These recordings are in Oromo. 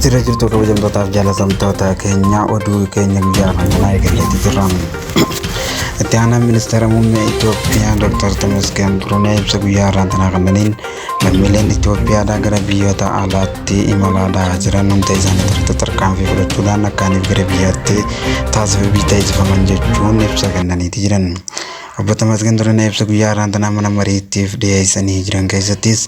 Jira jirtu kabajamtootaaf jaalatamtoota keenya, oduu keenya guyyaa har'aa kanaa eegalleetti jirra. Itti aanaan ministeera muummee Itoophiyaa Dr. Tamasgeen Xurunee ibsa guyyaa har'aa tanaa kennaniin lammiileen Itoophiyaadhaa gara biyyoota alaatti imalaadhaa jiran hunda isaanii irratti tarkaanfii fudhachuudhaan akkaaniif gara biyyaatti taasifaman jechuun ibsa kennaniiti jiran. Obbo Tamasgeen Xurunee ibsa guyyaa har'aa tanaa mana mariittiif dhiyeessanii jiran keessattis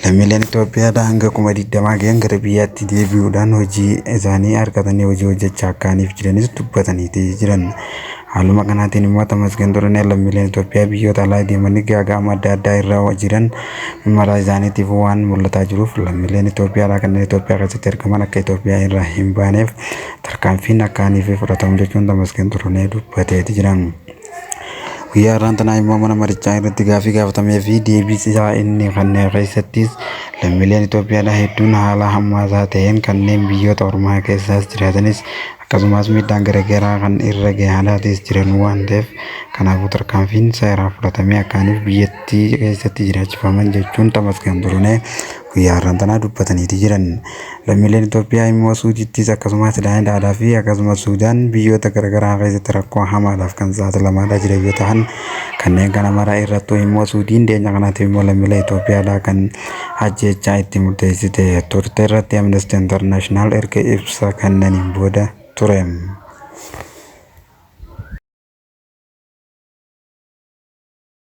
lammiileen Itoophiyaadhaa hanga 20,000 gahan gara biyyaatti deebi'uudhaan hojii isaanii argatanii hojii hojjechaa akkaaniif jiranis dubbataniiti jiran. Haaluma kanaatiin immoo Tamasgeen Xurunee lammiileen Itoophiyaa biyyoota alaa deemanii gaaga'ama adda addaa irra jiran mala isaaniitiif waan mul'ataa jiruuf lammiileen Itoophiyaadhaa kanneen Itoophiyaa keessatti argaman akka Itoophiyaa irraa hin baaneef tarkaanfiin akkaaniif fudhatamu jechuun Tamasgeen Xurunee dubbateeti jiran. Guyyaa har'aan tanaa immoo mana marichaa irratti gaaffii gaafatamee fi deebii isaa inni kanneen keessattis lammiileen Itoophiyaadhaa hedduun haala hammaataa ta'een kanneen biyyoota ormaa keessaas jiraatanis akkasumas miidhaan garaagaraa kan irra gahaadhaatis jiran waan ta'eef kanaafuu tarkaanfiin seeraa fudhatamee akkaaniif biyyattii keessatti jiraachifaman jechuun Tamasgeen Xurunee guyyaa har'aan tanaa dubbataniiti jiran. Lammiileen Itoophiyaa immoo Suudiittis akkasumas Daandaadhaa fi akkasumas Suudaan biyyoota garaagaraa keessatti rakkoo hamaadhaaf kan saaxilamaadhaa jiran yoo ta'an, kanneen kana mara irrattuu immoo Suudiin dhiyeenya kanaatiif immoo lammiilee Itoophiyaadhaa kan ajjeechaa itti murteessite turte irratti Amnesty International erga ibsa kennaniin booda ture.